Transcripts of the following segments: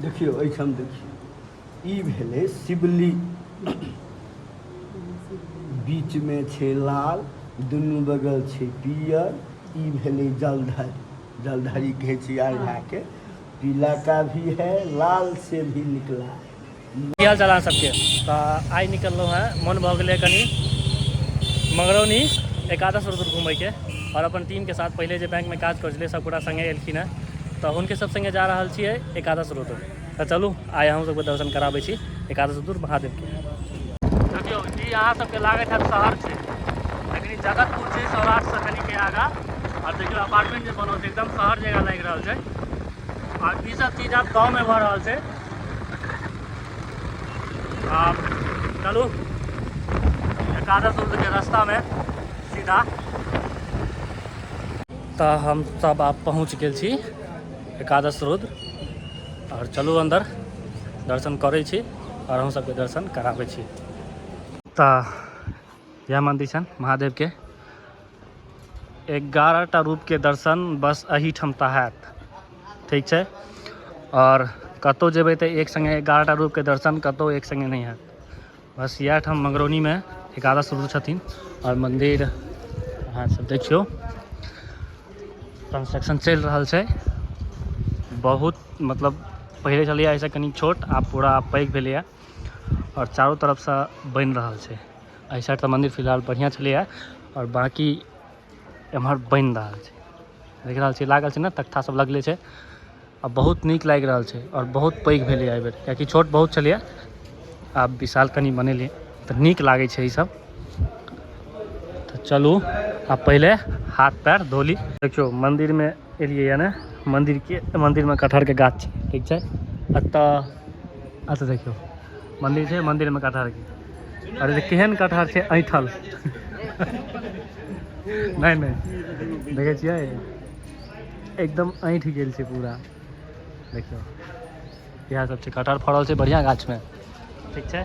देखियौ, एहिठाम देखियौ, ई भेलै शिवलिंग। बीचमे छै लाल, दुनू बगल छै पियर। ई भेलै जलधरी। जलधरी कहै छै अरघाके। पीला का भी है, लाल से भी निकला है। की हाल चाल अहाँ सबके? तऽ आइ निकललहुँ हेँ, मन भऽ गेलै कनि मंगरौनी एकादश रुद्र घुमैके आओर अपन टीमके साथ। पहिले जे बैंकमे काज करै छलियै, सब गोटा सङ्गे एलखिन हेँ, तऽ हुनके सब सङ्गे जा रहल छियै एकादश रुद्र। तऽ चलू, आइ अहूँ सबके दर्शन कराबै छी एकादश रुद्र महादेवके। देखियौ, ई अहाँ सबके लागैत हैत शहर छै, लेकिन ई जगतपुर छै, सौराठसँ कनिके आगाँ। आओर देखियौ, अपार्टमेंट जे बनल छै, एकदम शहर जकाँ लागि रहल छै। आओर ई सब चीज आब गाँवमे भऽ रहल छै। आब चलू एकादश रुद्रके रास्तामे सीधा। तऽ हम सब आब पहुँच गेल छी एकादश रुद्र आओर चलू अन्दर दर्शन करै छी आओर हम सबके दर्शन कराबै छी। तऽ इएह मन्दिर छनि महादेवके। 11टा रूपके दर्शन बस एहिठाम तऽ हैत, ठीक छै? आओर कतहु जेबै तऽ एक सङ्गे 11टा रूपके दर्शन कतहु एक सङ्गे नहि हैत। बस इएह ठाम मंगरौनीमे एकादश रुद्र छथिन। आओर मन्दिर अहाँ सब देखियौ, कंस्ट्रक्शन चलि रहल छै बहुत। मतलब पहिले छलैए एहिसँ कनि छोट, आब पूरा पैघ भेलैए आओर चारू तरफसँ बनि रहल छै। एहि साइड तऽ मन्दिर फिलहाल बढ़िआँ छलैए आओर बाँकी एम्हर बनि रहल छै। देख रहल छी, लागल छै ने, तख्ता सब लगले छै आ बहुत नीक लागि रहल छै। आओर बहुत पैघ भेलैए एहिबेर, कियाकि छोट बहुत छलैए, आब विशाल कनि बनेलियै तऽ नीक लागै छै ईसब। तऽ चलू, आब पहिले हाथ पैर धोली। देखियौ, मन्दिरमे एलियै ने, मन्दिरके मन्दिरमे कटहरके गाछ छै, ठीक छै? एतऽ एतऽ देखियौ, मन्दिर छै, मन्दिरमे कटहरके। अरे, केहन कटहर छै, ऐंठल। नहि नहि, देखै छियै, एकदम ऐंठ गेल छै पूरा। देखियौ, इएह सब छै। कटहर फड़ल छै बढ़िआँ गाछमे, ठीक छै?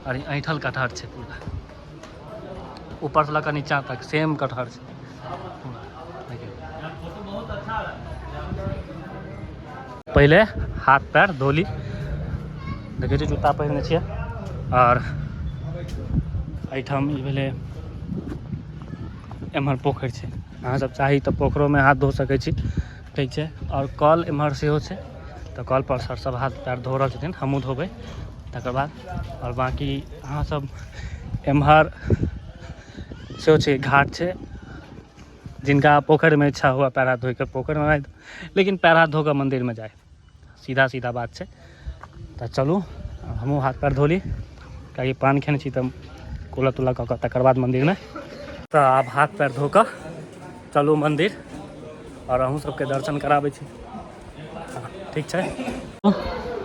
आओर ई ऐंठल कटहर छै पूरा, ऊपरसँ लऽ कऽ नीचाँ तक सेम कटहर छै पूरा। देखियौ, पहिले हाथ पैर धोली। देखै छियै, जूता पहिरने छियै। आओर एहिठाम ई भेलै, एम्हर पोखरि छै। अहाँसभ चाही तऽ पोखरिमे हाथ धो सकै छी, ठीक छै? आओर कल एम्हर सेहो छै, तऽ कल पर सर सब हाथ पैर धो रहल छथिन। हमहूँ धोबै तकर बाद। आओर बाँकी अहाँसभ एम्हर सेहो छै, घाट छै। जिनका पोखरिमे इच्छा हुए पैर हाथ धोइके, पोखरिमे, लेकिन पैर हाथ धो कऽ मन्दिरमे जाय, सीधा सीधा बात छै। तऽ चलू, हमहूँ हाथ पैर धोली, कियाकि पान खेने छी, तऽ कुला तुला कऽ कऽ तकर बाद मन्दिरमे। तऽ आब हाथ पैर धो कऽ चलू मन्दिर आओर अहूँ सबके दर्शन कराबै छी, ठीक छै?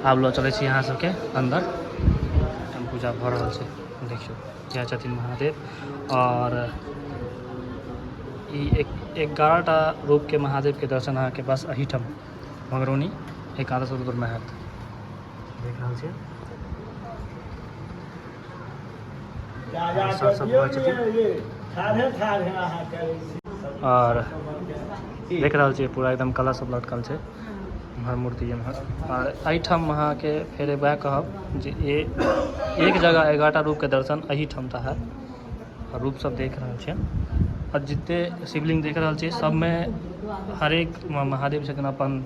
आब लऽ चलै छी अहाँ सबके अन्दर। पूजा भऽ रहल छै। देखियौ, इएह छथिन महादेव। आओर ई एक 11टा रूपके महादेवके दर्शन अहाँके बस एहिठाम मंगरौनी एकादश रुद्रमे हैत। देख रहल छियै, सर सब भऽ छथिन। आओर देख रहल छियै, पूरा एकदम कलश सब लटकल छै एम्हर, मूर्ति एम्हर। आओर एहिठाम अहाँके फेर वएह कहब जे एक जगह 11टा रूपके दर्शन एहिठाम तऽ हैत। आओर रूप सब देख रहल छियै आओर जते शिवलिंग देख रहल छियै, सबमे हरेक महादेव छथिन, अपन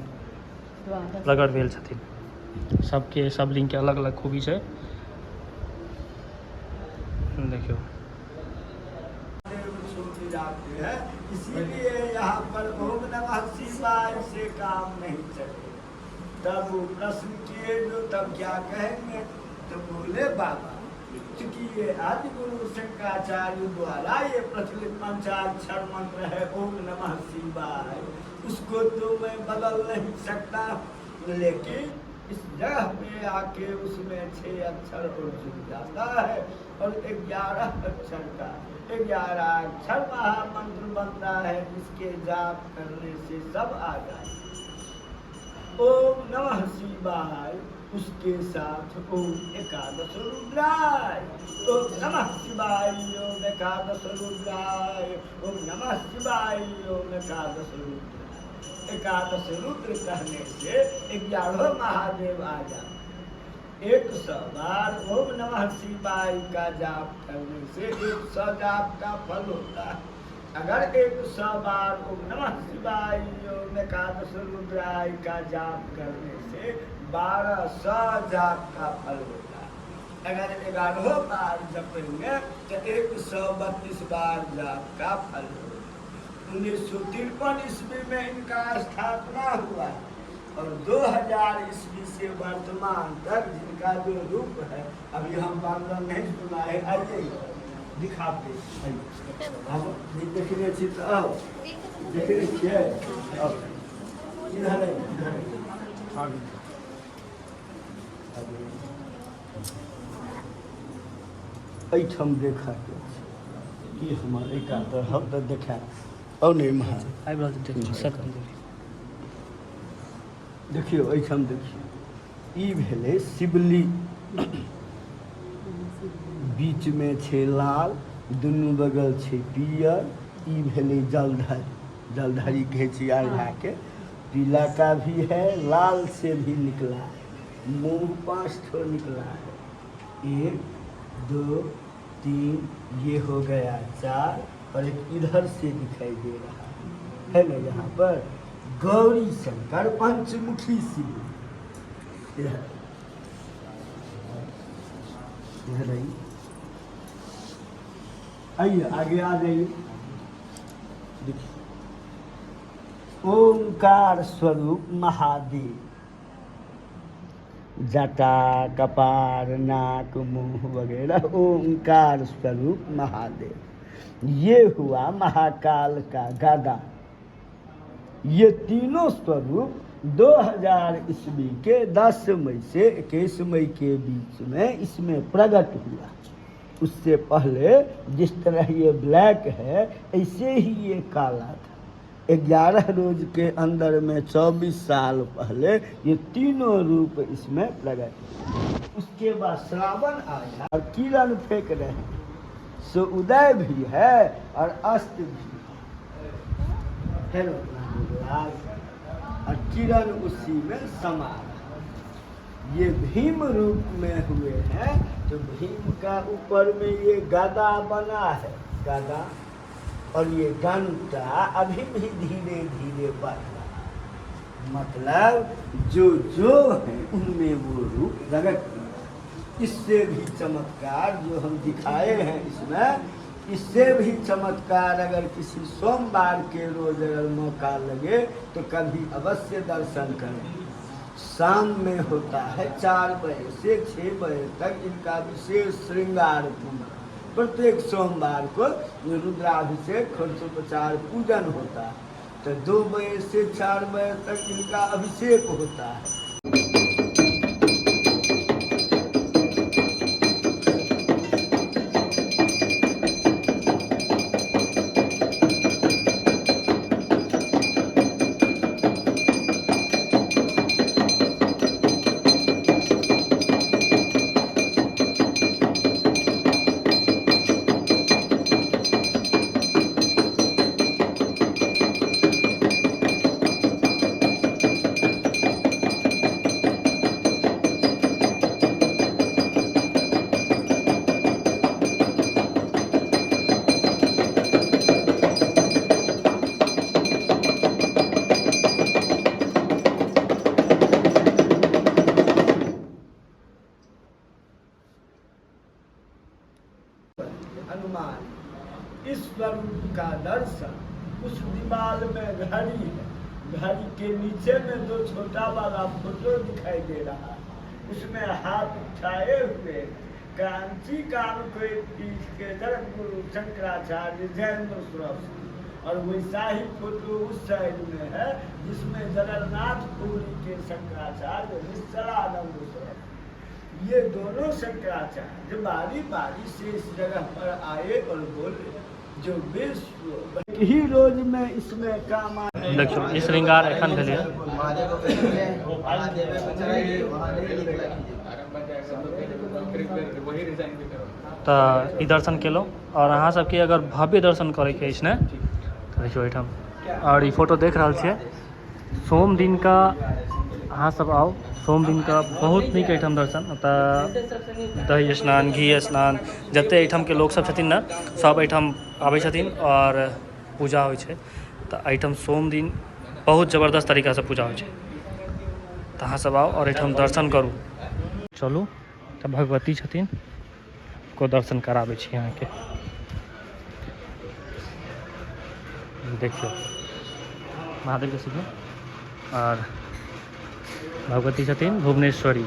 प्रकट भेल छथिन। सबके सब लिंगके अलग अलग खूबी छै। देखियौ। छूट जाते हैं, इसीलिए यहाँ पर ओम नमः शिवाय से काम नहीं चले। तब वो प्रश्न किए जो तब क्या कहेंगे? तो बोले बाबा, चूंकि ये आदि गुरु शंकराचार्य द्वारा ये प्रचलित पंचाक्षर मंत्र है ओम नमः शिवाय, उसको तो मैं बदल नहीं सकता, लेकिन इस जगह पे आके उसमें 6 अक्षर और जुड़ जाता है और 11 अक्षर का 11 अक्षर महामंत्र बनता है, जिसके जाप करने से सब आ जाए। ओम नमः शिवाय, उसके साथ ओम एकादश रुद्राय, ओम नमः शिवाय, ओम एकादश रुद्राय, ओम नमः शिवाय, ओम एकादश रुद्राय। एकादश रुद्र कहने से 11 महादेव आ जाते। 100 बार ओम नमः शिवाय का जाप करने से 100 जाप का फल होता है। अगर 100 बार ओम नमः शिवाय ओम एकादश रुद्राय का जाप करने से 1200 जाप का फल होता है। अगर 11 बार जपेंगे तो 132 बार जाप का फल होता है। 1953 ईस्वी में इनका स्थापना हुआ और 2000 ईस्वी से वर्तमान तक जिनका जो रूप है, अभी हम वर्णन नहीं सुना है, आइए दिखाते आइए। हम देखने छी तो आओ, देखने छियै, आओ इधर आइए, इधर आइए। एहिठाम देखऽके छै कि हमर एहि कात हम तऽ देखायब। आउ ने एम्हर। आबि रहल छै, देखियौ, सब देखियौ, एहिठाम देखियौ, ई भेलै शिवलिंग, बीचमे छै लाल, दुनू बगल छै पियर। ई भेलै जलधरी, जलधरी कहै छी अर्घाके। पीला का भी है, लाल से भी निकला है, मुँह 5 ठो निकला है, 1 2 3, ये हो गया 4, और एक इधर से दिखाई दे रहा है ना यहाँ पर गौरी शंकर पंचमुखी शिव। इधर इधर आइए, आइए आगे आ जाइए। देखिए ओंकार स्वरूप महादेव, जटा कपार नाक मुंह वगैरह ओंकार स्वरूप महादेव। ये हुआ महाकाल का गदा। ये तीनों स्वरूप 2000 ईस्वी के 10 मई से 21 मई के बीच में इसमें प्रकट हुआ। उससे पहले जिस तरह ये ब्लैक है ऐसे ही ये काला था। 11 रोज के अंदर में 24 साल पहले ये तीनों रूप इसमें प्रकट हुए। उसके बाद श्रावण आया और किरण फेंक रहे हैं, सो उदय भी है और अस्त भी है। फिर और किरण उसी में समा रहा। ये भीम रूप में हुए हैं, तो भीम का ऊपर में ये गदा बना है, गदा, और ये डंडा अभी भी धीरे धीरे बढ़ रहा है। मतलब जो जो है उनमें वो रूप प्रकट हुआ। इससे भी चमत्कार जो हम दिखाए हैं इसमें, इससे भी चमत्कार अगर किसी सोमवार के रोज अगर मौका लगे तो कभी अवश्य दर्शन करें। शाम में होता है 4 बजे से 6 बजे तक इनका विशेष श्रृंगार पूजा। प्रत्येक सोमवार को रुद्राभिषेक षोडशोपचार पूजन होता है। तो 2 बजे से 4 बजे तक इनका अभिषेक होता है। हनुमान इस स्वरूप का दर्शन उस दीवार में घड़ी है, घड़ी के नीचे में 2 छोटा वाला फोटो दिखाई दे रहा है, उसमें हाथ उठाए हुए कांची कान को पीठ के जगतगुरु शंकराचार्य जयेंद्र सरस्वती, और वैसा ही फोटो उस साइड में है जिसमें जगन्नाथपुरी के शंकराचार्य निश्चलानंद सरस्वती। ये दोनों शंकराचार्य बारी बारी से इस जगह पर आए और बोले जो विश्व ही रोज में इसमें काम आए। देखियौ ई श्रृंगार एखन भेलैए। तऽ ई दर्शन केलहुँ। और अहाँ सबके अगर भव्य दर्शन करैके अछि ने तऽ देखियौ एहिठाम और ई फोटो देख रहल छियै। सोम दिनके अहाँ सब आउ, सोम दिनके बहुत नीक एहिठाम दर्शन। ओतऽ दही स्नान, घी स्नान, जते एहिठामके लोक सब छथिन ने सब एहिठाम आबै छथिन आओर पूजा होइ छै। तऽ एहिठाम सोम दिन बहुत जबरदस्त तरीकासँ पूजा होइ छै। तऽ अहाँ सब आउ आओर एहिठाम दर्शन करू। चलू तऽ भगवती छथिन को दर्शन कराबै छी अहाँके। देखियौ महादेवके शिवलिंग आओर भगवती छथिन भुवनेश्वरी,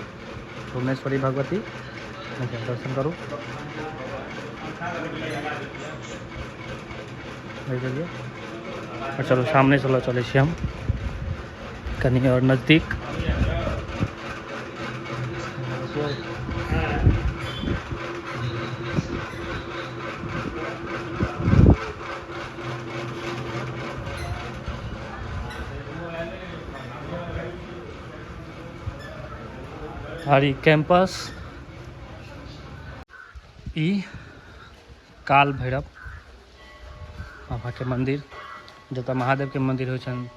भुवनेश्वरी भगवती। दर्शन करू। देख लेलियै। आओर चलू सामने चलऽ चलै छी हम कनि आओर नजदीक। आओर ई कैंपस, ई काल भैरव बाबाके मन्दिर, जतऽ महादेवके मन्दिर होइ छनि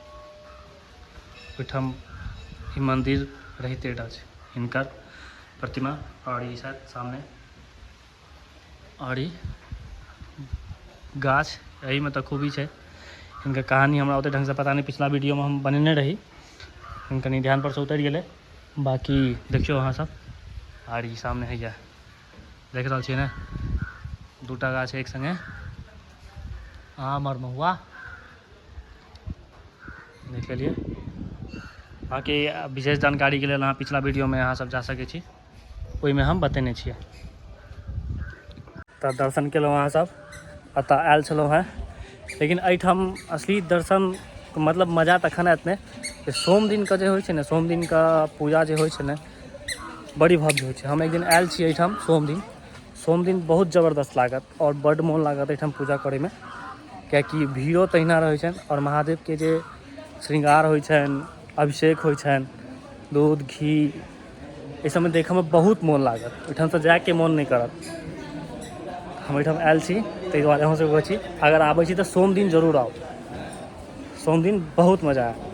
ओहिठाम ई मन्दिर रहिते टा छै, हिनकर प्रतिमा। आओर ई शायद सामने आओर ई गाछ, एहिमे तऽ खूबी छै। हिनकर कहानी हमरा ओतेक ढङ्गसँ पता नहि, पिछला वीडियोमे हम बनेने रही, कनि ध्यान परसँ उतरि गेलै। बाँकी देखियौ अहाँ सब। आर ई सामने हैया देख रहल छियै ने, दूटा गाछ एक संगे, आम आओर महुआ। देख लेलियै। बाँकी विशेष जानकारीके लेल अहाँ पिछला वीडियोमे अहाँ सब जा सकै छी, ओहिमे हम बतेने छियै। तऽ दर्शन केलहुँ अहाँ सब, एतऽ आयल छलहुँ हेँ। लेकिन एहिठाम असली दर्शन मतलब मजा तखन आयत ने जे सोम दिनके जे होइ छै ने, सोम दिनके पूजा जे होइ छै ने, बड़ी भव्य होइ छै। हम एक दिन आयल छी एहिठाम सोम दिन, सोम दिन बहुत जबरदस्त लागत आओर बड्ड मोन लागत एहिठाम पूजा करैमे, कियाकि भीड़ो तहिना रहै छनि आओर महादेवके जे श्रृंगार होइ छनि, अभिषेक होइ छनि, दूध घी, एहि सबमे देखैमे बहुत मोन लागत, ओहिठामसँ जाइके मोन नहि करत। हम एहिठाम आयल छी ताहि दुआरे अहूँ सबके कहै छी, अगर आबै छी तऽ सोम दिन जरूर आउ, सोम दिन बहुत मजा आयत।